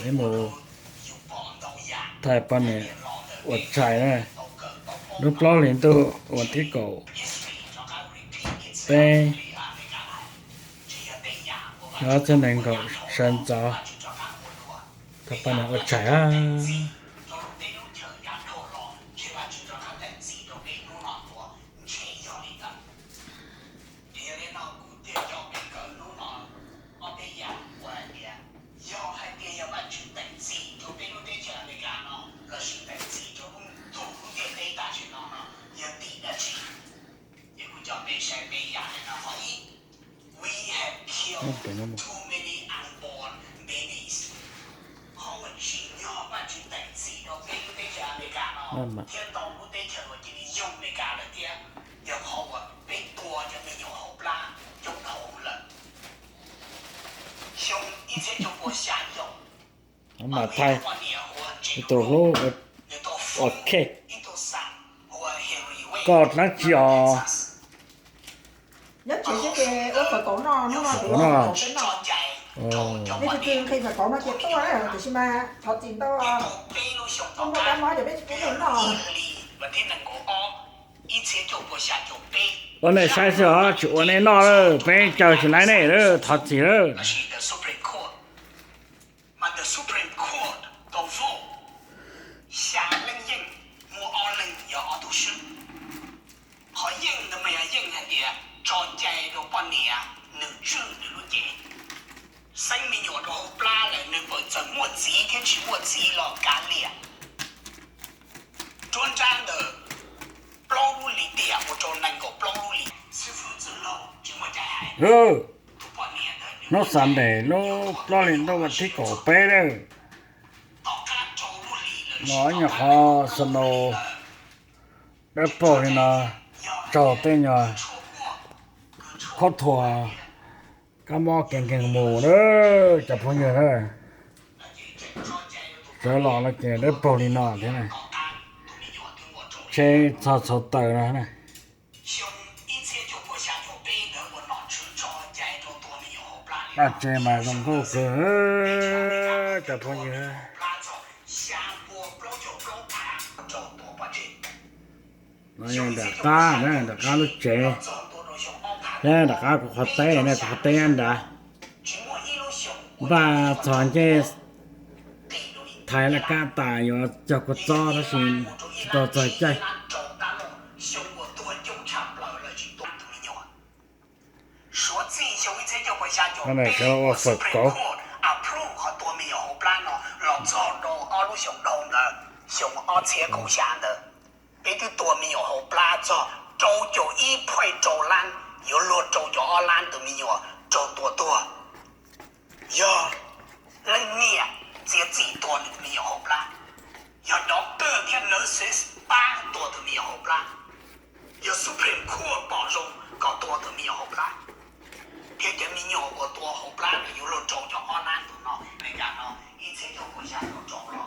Peb mus thaij poj niam ua tshais na. Lub plaub hlis ntuj vas thib kaum peb, xyoo ob txhiab nees nkaum sawv ntxov, thaij poj niam ua tshais a. Mam thaij tus hlub. Ok, koj dlaab tsi os? Nyob tsev xwb ces ua fawm kauv noj, hnub no ces ua fawm kauv peb noj. Nej tus twg nqhis fawm kauv no ces tuaj na, tiam sis mas thov txim ntau, tuaj muaj kab mob ces peb tsis pub noj. Ua nej saib xwb os, tsis ua nej noj lawm, peb caw tsis laib nej lawm, thov txim lawm. Mas the Supreme Court tau vote xya leej yeej, muaj ob leeg yog ob tug swb. Qhov yeej ntawd mas yog yeej hais tias tso cai rau poj niam nws tswj nws lub cev, xeeb me nyuam rau hauv plab lawm nws pawg txawm muaj txiv thiab tsis muaj txiv los kav liam. Nruab nrab ntawd plaub lub lis tiam mus rau nees nkaum plaub lub lis. Xib fwb Txwj Lauj tsis muaj cai hais. Hnub Sunday lub plaub hlis ntuj vas thib kaum peb lawm. No nyuag qhov snow dawb paug li no, raug tej nyuag khaub thuas kab mob kev nkeeg mus na cov phooj ywg na. Sawv los no ces dawb paug li no thiab na. Tsheb txog txhua taws no na. Dab tsi mas zoo nkauj kawg cov phooj ywg. No yog nram qab na, nram qab lub tsev, thiab nram qab kuv qhov teb na, kuv qhov teb nrad. Npaj txog ncej thaiv laj kab tas yuav cog kua txob tab sis tsis tau txog caij. Sawv los ua fawm kauv. Peb twb tua me nyuam hauv plab txog rau caum ib phuaj rau lab, yuav luag rau caum ob lab tus me nyuam raug tua tuag. Yog leej niam txiav txim tua nws tus me nyuam hauv plab, yog doctor thiab nurses pab tua tus me nyuam hauv plab, yog Supreme Court pom zoo kom tua tus me nyuam hauv plab, thiab cov me nyuam uas tua hauv plab no yuav luag rau caum ob lab tus no, Amelikas no ib txhiab cuaj puas xya caum rau no.